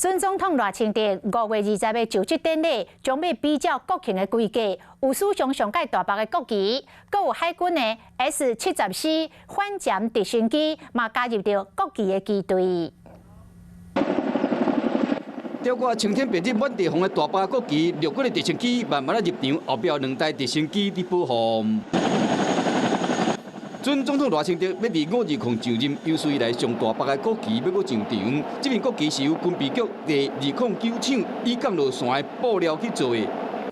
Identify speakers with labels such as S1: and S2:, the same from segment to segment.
S1: 準總統賴清德5月20日就職典禮，將欲比照國慶的規格，有史上上蓋大幅的國旗，閣有海軍的 S-70C 反潛直升機，嘛加入著國旗的機隊。
S2: 吊掛青天白日滿地紅的大霸國旗，陸軍的直升機慢慢仔入場，後壁兩台直升機佇保護。準總統賴清德欲佇520就任，有史以來上大幅的國旗欲閣上場。這面國旗是由軍備局第209廠以降落傘的布料去做的，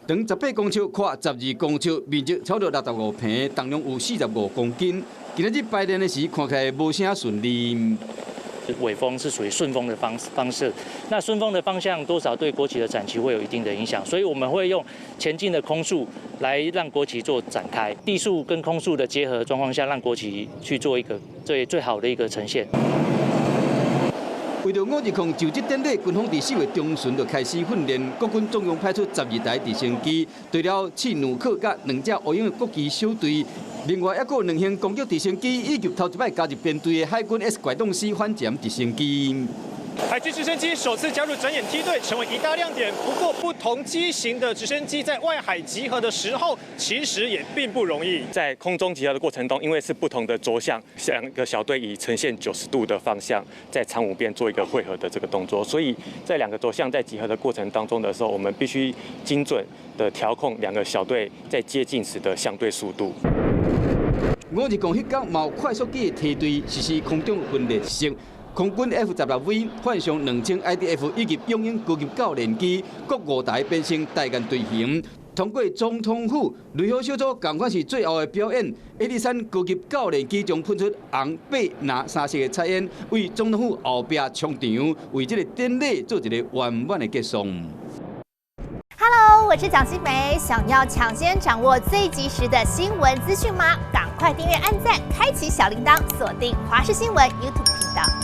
S2: 長18公尺，寬12公尺，面積超過65坪，重量有45公斤。今仔日排練的時，看起來無啥順利。
S3: 尾風是屬於順風的方式，那順風的方向多少對國旗的展旗會有一定的影響，所以我們會用前進的空速來讓國旗做展開，地速跟空速的結合狀況下，讓國旗去做一個最最好的一個呈現。
S2: 為著520就職典禮，軍方佇4月中旬就開始訓練，國軍總共派出12台直升機，除了契努克佮兩隻烏鷹的國旗小隊，另外抑閣有兩型攻擊直升機，以及頭一擺加入編隊的海軍 S 拐洞 C 反潛直升機。
S4: 海軍直升機首次加入展演梯隊，成為一大亮點。不過，不同機型的直升機在外海集合的時候，其實也並不容易。
S5: 在空中集合的過程中，因為是不同的軸向，兩個小隊以呈現90度的方向，在長五邊做一個匯合的這個動作，所以在兩個軸向在集合的過程當中的時候，我們必須精準的調控兩個小隊在接近時的相對速度。
S2: 520彼工嘛有快速機的梯隊實施空中分列式。空軍 F-16V 幻象2000 IDF 以及雄鷹高級教練機各五台編成大雁隊形，通過總統府雷火小組，仝款是最後的表演。AD-3高級教練機將噴出紅、白、藍三色的彩煙，為總統府後壁衝場，為這个典禮做一个圓滿的結束。
S6: Hello，我是蔣新梅，想要搶先掌握最及時的新聞資訊嗎？趕快訂閱、按讚、開啟小鈴鐺，鎖定華視新聞 YouTube 頻道。